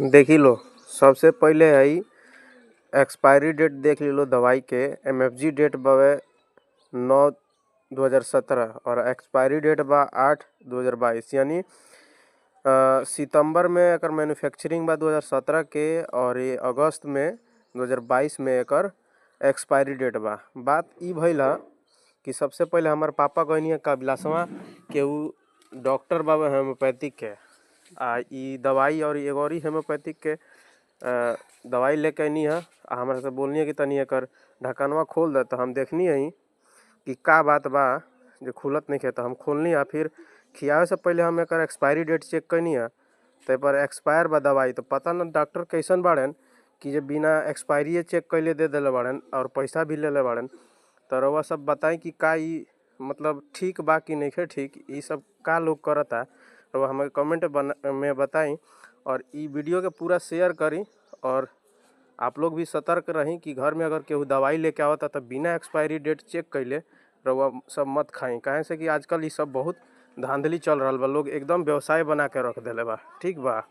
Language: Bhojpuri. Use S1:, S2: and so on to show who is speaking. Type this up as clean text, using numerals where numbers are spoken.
S1: देखी लो, सबसे पहिले हई एक्सपायरी डेट देख लीलो दवाई के। एमएफजी डेट बावे 9/2017 और एक्सपायरी डेट बा 8/2022, यानी सितंबर में एकर मैन्युफैक्चरिंग बा 2017 के और ये अगस्त में 2022 में एकर एक्सपायरी डेट बा। बात ई भइल ह कि सबसे पहिले हमार पापा गइनी ह कबिलासवा के उ डॉक्टर बावे होम्योपैथिक के, आ इ दवाई और एगो औरी होम्योपैथिक के दवाई लेके अइनी ह। आ हमरा से बोलनी कि तनी एकर ढक्कनवा खोल द, त हम देखनी हई कि का बात बा जे खुलत नइखे, त हम खोलनी आ फिर खियावे से पहिले हम एकर एक्सपायरी डेट चेक कइनी ह, त एपर एक्सपायर बा दवाई। त पता न डॉक्टर कैसन बाड़ेन कि जे बिना एक्सपायरीए चेक कइले दे देले बाड़ेन और पैसा भी लेले बाड़ेन। त रउआ सब बताई कि का इ मतलब ठीक बा कि नइखे ठीक, इ सब का लोग करता। रउआ हमके कमेंट में बताई और इ वीडियो के पूरा शेयर करी और आप लोग भी सतर्क रही कि घर में अगर केहू दवाई लेके आवता त बिना एक्सपायरी डेट चेक कइले रउआ सब मत खाई, काहे से कि आजकल इ सब बहुत धांधली चल रहल बा, लोग एकदम व्यवसाय बना के रख देले बा। ठीक बा।